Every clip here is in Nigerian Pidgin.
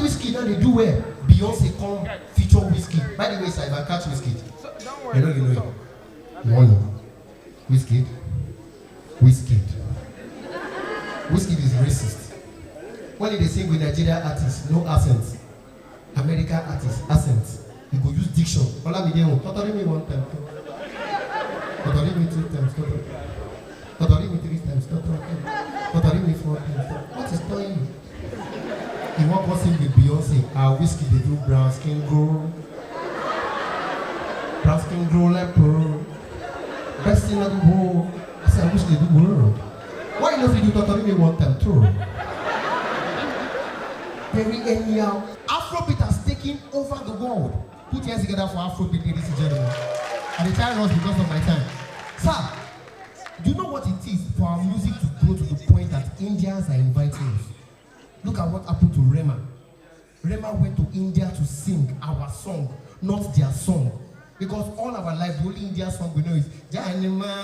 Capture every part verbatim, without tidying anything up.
Wizkid now dey do well. Beyonce come feature Wizkid. By the way, sir, if I catch Wizkid, I know you know him. You wan know? Wizkid. Wizkid. Wizkid is racist. When he dey sing with Nigeria artists, no accent. American artists, accent. He go use diction. Olamide own. Totori me one time. Totori me two times. Totori me three times. Totori me four times. What is stopping you? You wan come sing with Beyonce? Ah, Wizkid dey do brown skin girl. Brown skin girl like pearl. Best thing in the world. I say I wish they do world. Why you no fit do Totori me one time too? Very anyhow. Afrobeat has taken over the world. Put your hands together for Afrobeat, ladies and gentlemen. I dey tire us because of my time. Sir, do you know what it is for our music to grow to the point that Indians are inviting us? Look at what happened to Rema. Rema went to India to sing our song, not their song. Because all our life, the only Indian song we know is Janima,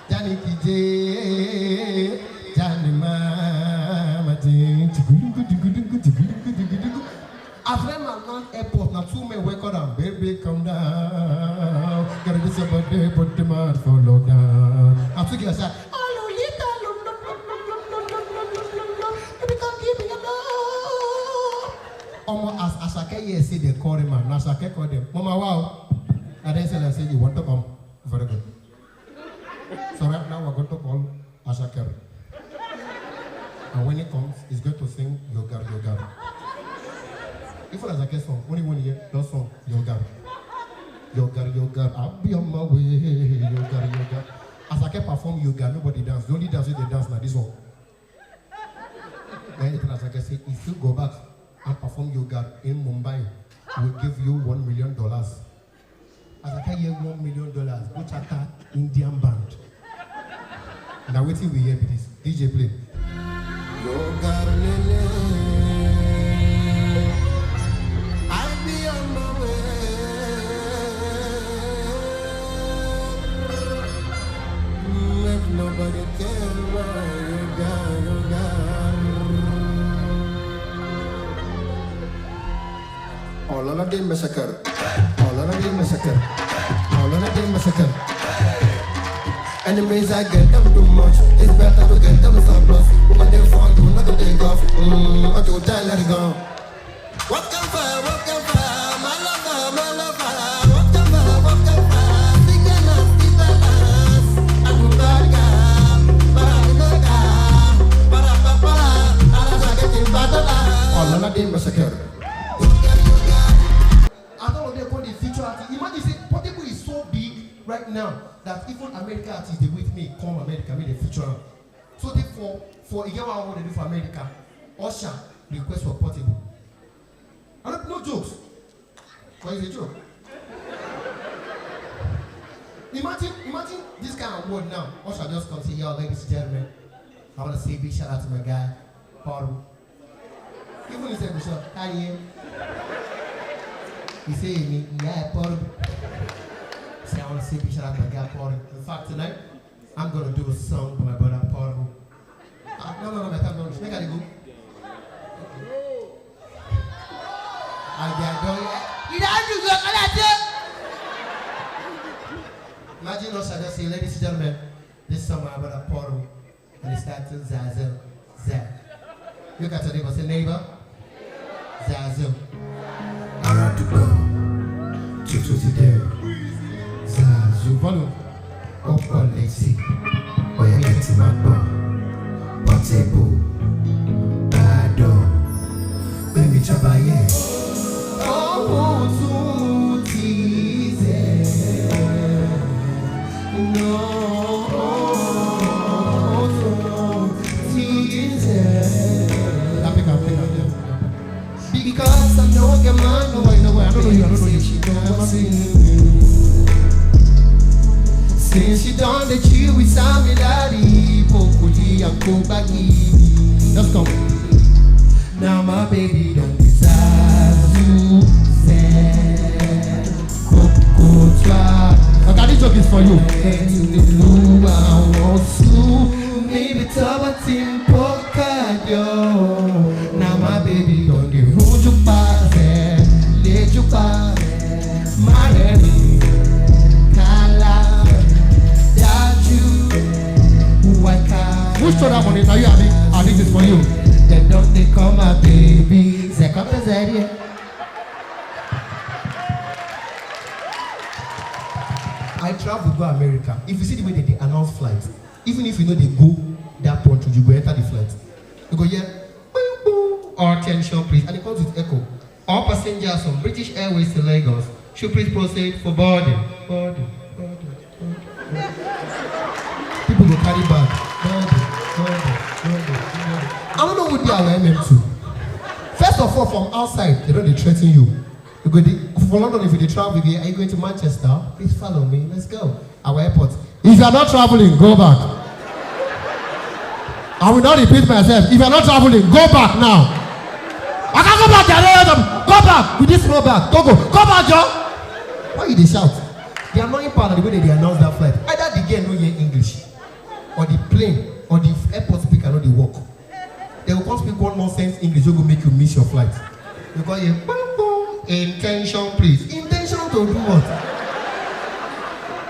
Jani Kije, Janima, Majin, Chigulungu, Chigulungu, Chigulungu, Chigulungu. As Rema land airport, na two men welcome am, "Baby, come down. Gotta be somebody put the man for lockdown." Na two girls say, "Oh, Lolita, lo, lo, lo, lo, lo, lo, lo, lo, lo, lo, lo, baby, come give me your love." Omo, as Asake hear say dem call Rema, na Asake call dem. "Mama, wow." And then say, "You want to come? Very good. So right now we're going to call Asake. And when he comes, he's going to sing Yogar Yogar." Even Asake song, only one year, just song Yogar. Yogar Yogar, I'll be on my way. Yogar Yogar. Asake perform Yogar, nobody dance. The only dance wey dey dance na this one. Then Ethan Asake say, "If you go back and perform Yogar in Mumbai, we'll give you one million dollars." As I can hear one million dollars, go charter Indian band. Now wetin we hear be this. D J, play. Yogar lele, I be on my way. Make nobody tell me yoga, yoga. All on a day massacre. All on a day massacre. All on a day massacre. Enemies, I get them too much. It's better to get them surplus. When they fall, you not take off. Mm, I do tell her go. What can fire, what can fire, my lover, my lover. What can fire, what can fire, stick and last, stick and last. I do bad girl, but I do no girl. Para, para, para, I don't like it, but I don't like. All on a day massacre. As all of them come dey feature artist, imagine say Portable is so big right now that even America artists dey wait me come America make dem feature am. So tey for, for, e get one award dem do for America, Usher request for Portable. I don't, no jokes, but it's a joke. Imagine, imagine this kind of award now. Usher just come say, "Yo, ladies and gentlemen, I wanna say big shout out to my guy, Portable." Even he said, "Bishop, can you?" He say, "Me, yeah, Portable." Say, "I wanna say big shout out to my guy, Portable. In fact, tonight, I'm gonna do a song for my brother, Portable." Ah, no, no, no, my time don reach. Make I dey go. I get done. You don't do good, I say. Imagine us, I just say, "Ladies and gentlemen, this is my brother, Portable." And he started to zazzle, zah. Look at your neighbor, say, "Neighbor, zazzle." Ara àdúgbò, tuntun ti dé o. Zazu, follow. Ó pọ̀ létí, ó yẹ kẹ́ ti máa gbọ́. Portable, bàdàn, gbẹ̀mí jábáyé. Ọ̀hún tún ti tẹ̀. No, no, ti tẹ̀. Happy campaign, yeah. Because I know your man, no, I know, I don't know you, I don't know you. Say she don't want to. Since she done the chill with Sammy Larry, Pokuli and Kobaki. Just come. Now my baby don't desire to sell. Coco try. Okay, this joke is for you. And you do, I want to. Maybe Tabatin Pocado. Now my baby. Be second Caesarea. I travel go America. If you see the way they dey announce flights, even if you know they go that point, you go enter the flight. You go hear, "Boom, boom, all attention please," and it comes with echo. All passengers on British Airways to Lagos should please proceed for boarding. Boarding, boarding, boarding. People go carry bag. Boarding, boarding, boarding, boarding. I don't know who they are M M two. First of all, from outside, they don't dey threaten you. You go dey, for London, if you dey travel, you go, "Are you going to Manchester? Please follow me. Let's go." Our airport. "If you are not traveling, go back." I will not repeat myself. "If you are not traveling, go back now." "I can't go back there. Go back with this small bag. Go, go. Go back, Joe." Why you dey shout? The annoying part of the way they dey announce that flight. Either the girl no hear English, or the plane, or the airport speaker no dey work. They will come speak one nonsense English wey go make you miss your flight. You go hear, "Boom, boom, intention please." Intention to do what?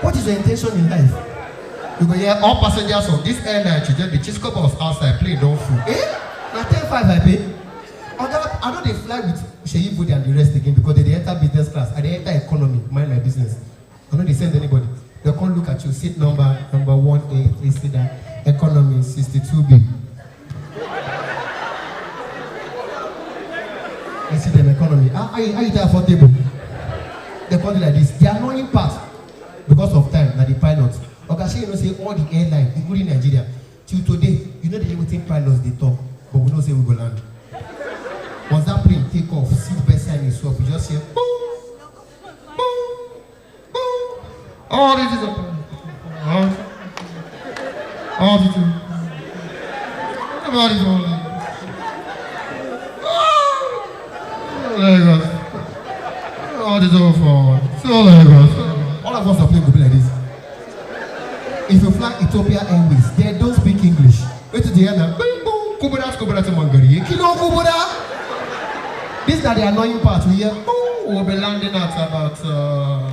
What is your intention in life? You go hear, "All passengers on this airline should just be Chisco bus outside, plane don full." Eh? Na ten five I pay. Oga, I no dey fly with Seyi Bode and the rest again because they dey enter business class. I dey enter economy, mind my business. I no dey send anybody. They come look at you, seat number, number one A, you see that economy, sixty-two B. You see them economy. How, how, you, how you dey affordable? They come do like this. The annoying part, because of time, na the pilot. Oga, shey you know say all the airline, including Nigeria, till today, you know the wetin pilots dey talk, but we know say we go land. Once that plane take off, seat belt sign is up, you just hear, "Boom, boom, boom." All this is a, all this is, everybody fall in. Lagos. All this over for so Lagos. All of us are playing go be like this. If you fly Ethiopia Airways, they don't speak English. Wait till they hear that. Bing, boom, kubura, kubura, to Mangari. Kilo kubura. This na the annoying part. We hear, "Oh, we'll be landing at about, uh,"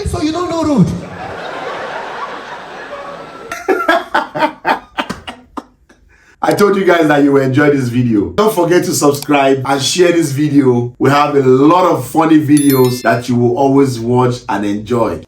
so you don't know road. I told you guys that you will enjoy this video. Don't forget to subscribe and share this video. We have a lot of funny videos that you will always watch and enjoy.